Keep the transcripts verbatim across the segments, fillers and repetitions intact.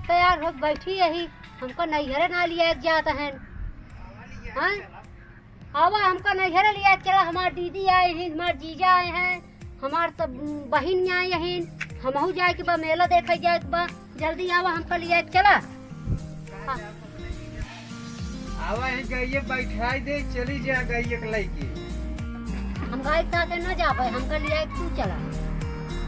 तैयार हो बैठी यही, हमका नैहरे ना लिया जात हैं। हाँ? आवा, हमका नैहरे लिया चला, हमार दीदी आए हैं, हमार जीजा आए हैं, हमार सब बहिन आए हैं, हमहू जाए के बा, मेला देखे जाए के बा, जल्दी आवा, हमका लिया चला। हाँ। आवा, ही गइये बैठाई दे, चली जा गइये के लइके। हम गाय के साथे न जाबे, हमका लिया के तू चला।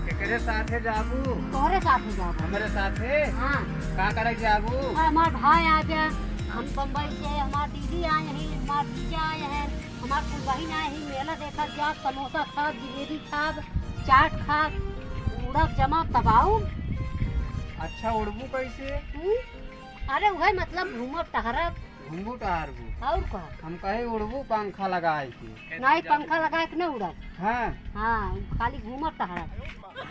केकरे साथे जाबू? तोहरे साथे जाबे। हमरे साथे? हाँ। का करे जाबू? और हमार भाई आ गया, हम बम्बई से, हमार दीदी आए हैं, हमार जीजा आए हैं, हमार कुल बहिन आए हैं, मेला देखा जाब, समोसा खाब, जिलेबी खाब, चाट खाब, उड़ब जमा तबाऊ। अच्छा, उड़बू कैसे? हम्म? अरे उहे मतलब घूमब टहरब। घूमबू टहरबू। और का? हम कहे उड़बू पंखा लगाए के। नहीं, पंखा लगाए के नहीं उड़ब। हाँ। हाँ, खाली घूमब टहरब।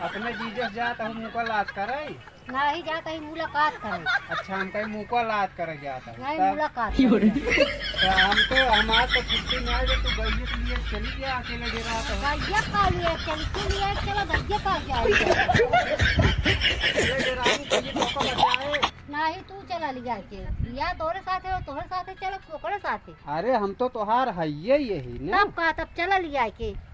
अपने जीजा से जात हम मुलाकात करे। नहीं जात ही मुलाकात करे। अच्छा, हम कहीं मुलाकात करे जात है। नहीं, तब मुलाकात करे जात। तो हम तो, हमार तो छुट्टी नहीं है, तो गइये के लिए चली गया, अकेले डेरा तो। गइये का लिए चली, तू लिए चलो, गइये का जाए। अकेले डेरा हम कहीं धोखा बचाए। नहीं, तू चला लिया के। या तोरे साथे हो, तोरे साथे चलो, ओकरे साथे। अरे, हम तो तोहार हइये यही ना। तब का, तब चला लिया के।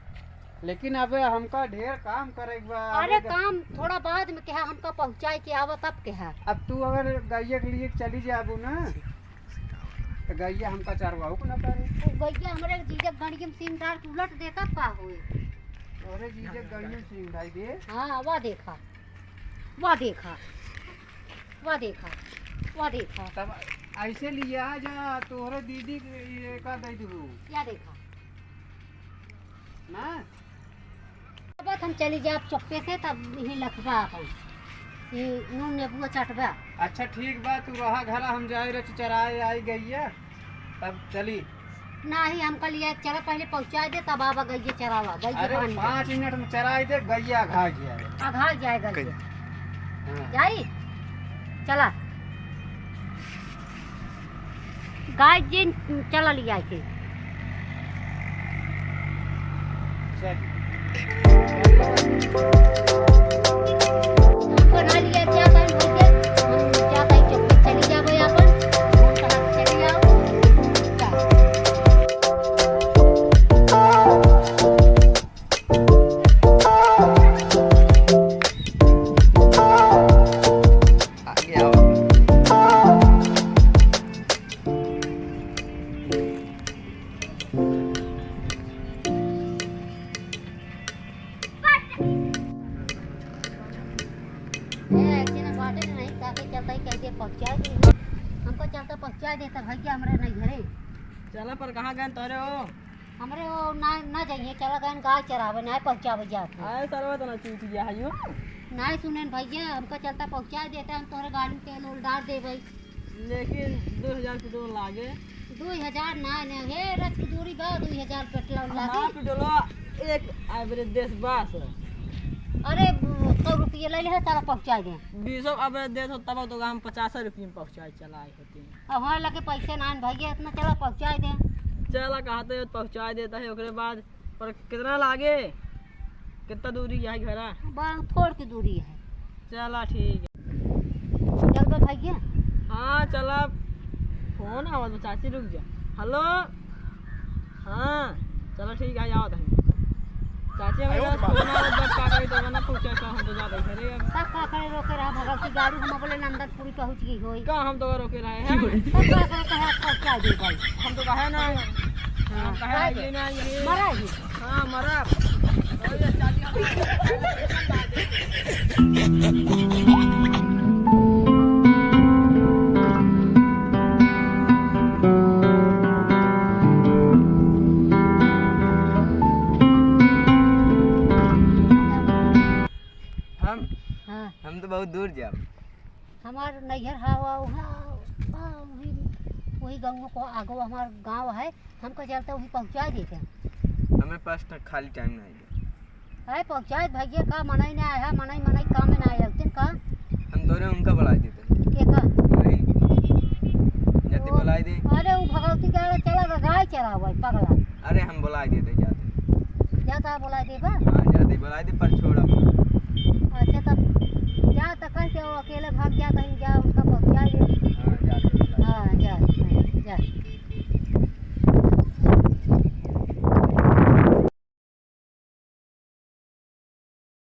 लेकिन अबे हमका ढेर काम करे के बा। अरे अबे ग- काम थोड़ा बाद में कहा, हमका पहुँचाए के आवा तब कहा। अब तू अगर गइया के लिए चली जाबू ना, तो गइया हमका चरवाऊ को ना पारे। वो गइया हमरे जीजक गड़ियम सीम डाल के उलट देता का होए? अरे जीजक गइया सीम डाल दे। हाँ, वा देखा, वा देखा, वा देखा, वा देखा। तब ऐसे लिया जा, तोहरे दीदी के ये का दे दू। या देखा। ना? अब हम चली जाब चुप्पे से, तब यही लखबा अपन। ये नून नेबुआ चटबा। अच्छा ठीक बा, तू रहा घरा, हम जाए रच चराए आई गइया, तब चली। नाही, हमका लिया चला, पहले पहुँचाए दे, तब आवा गइया चरावा, गइया अरे बांध दे। पाँच मिनट में चराए दे, गइया अघा जाए। अघा जाए गइया। हाँ। जाई? चला। गाय जिन चला लिया के। चल। हमको ना लिया जाता है, भैया। हम जाता है, चुप चली जाओ यहाँ पर। हम कहाँ चली जाओ? जा। आगे आओ। ए, ऐसे ना बाटे ना, नहीं, काके चलता ही कह दे, पहुँचा दे। हमको चलता पहुँचा देता भैया, हमरे नहीं घरे। चला, पर कहाँ गए तोरे हो? हमरे वो ना, ना जाइए, चला गए गाय चरावे, ना पहुँचावे जात है। आए सरवा तो ना चूक गया है यो। ना सुनेन भैया, हमको चलता पहुँचा देता, हम तोहरे गाड़ी में तेल उल डाल देबै। लेकिन दो हजार पेट्रोल लागे। दो हजार ना, ना, हे रथ की दूरी बा, दो हजार पेट्रोल हमार लागे। पेट्रोल एक average देस बस। अरे, सौ रुपये ले ले, चला पहुँचा दे। बीसों average देस हो, तब तो हम पचास रुपये में पहुँचाए चलाए। अब हमारे लगे पैसे ना आन भैया, इतना चला पहुँचाए दे। चला, कहते हो पहुँचाए देता है, ओकरे बाद पर कितना लागे? कितना दूरी है घरा? बा-, थोड़ की दूरी है। चला, ठीक है। चल बा भैया। हाँ, चला। फोन आवत बा, चाची, रुक जा। हेलो। हाँ, चला ठीक है, आवत है। चाची, हमें आयो बस बा। फोन आवत बा, का करी तो ना पूछे, का हम तो जाते घरे अब। का, का करे, रोके रहा, भगवती गाड़ी हम बोले नंदनपुरी पहुँच गई होई। का हम तो रोके रहे हैं? तो का करे, कहे आप पहुँचा दे भाई। हम तो कहे ना, हाँ, हम कहे कहे ये दे। ना, ये मरा ही। हाँ, मरा। हम, हाँ। हम तो बहुत दूर जाब। हमार नैहर हवा वहाँ, वहाँ वही, वही गाँव को आगो हमार गाँव है, हमको चलता वही पहुँचा देते हैं। हमें पास त खाली टाइम नहीं है। अरे पहुँचाए भैया, का मनई ना आया, मनई, मनई काम में ना आया, लेकिन का? हम दोनों उनका बुला देते हैं। के का? नहीं। जाते ओ, बुलाई दे। अरे वो भगवती के आगे चला गया, गाय चरावे, पगला। अरे हम बुलाई देते जाते। जाता बुलाई दे बा? हाँ, जाते बुलाई दे, पर छोड़ा। अच्छा तब जा त कह के वो अकेले भाग जाता है,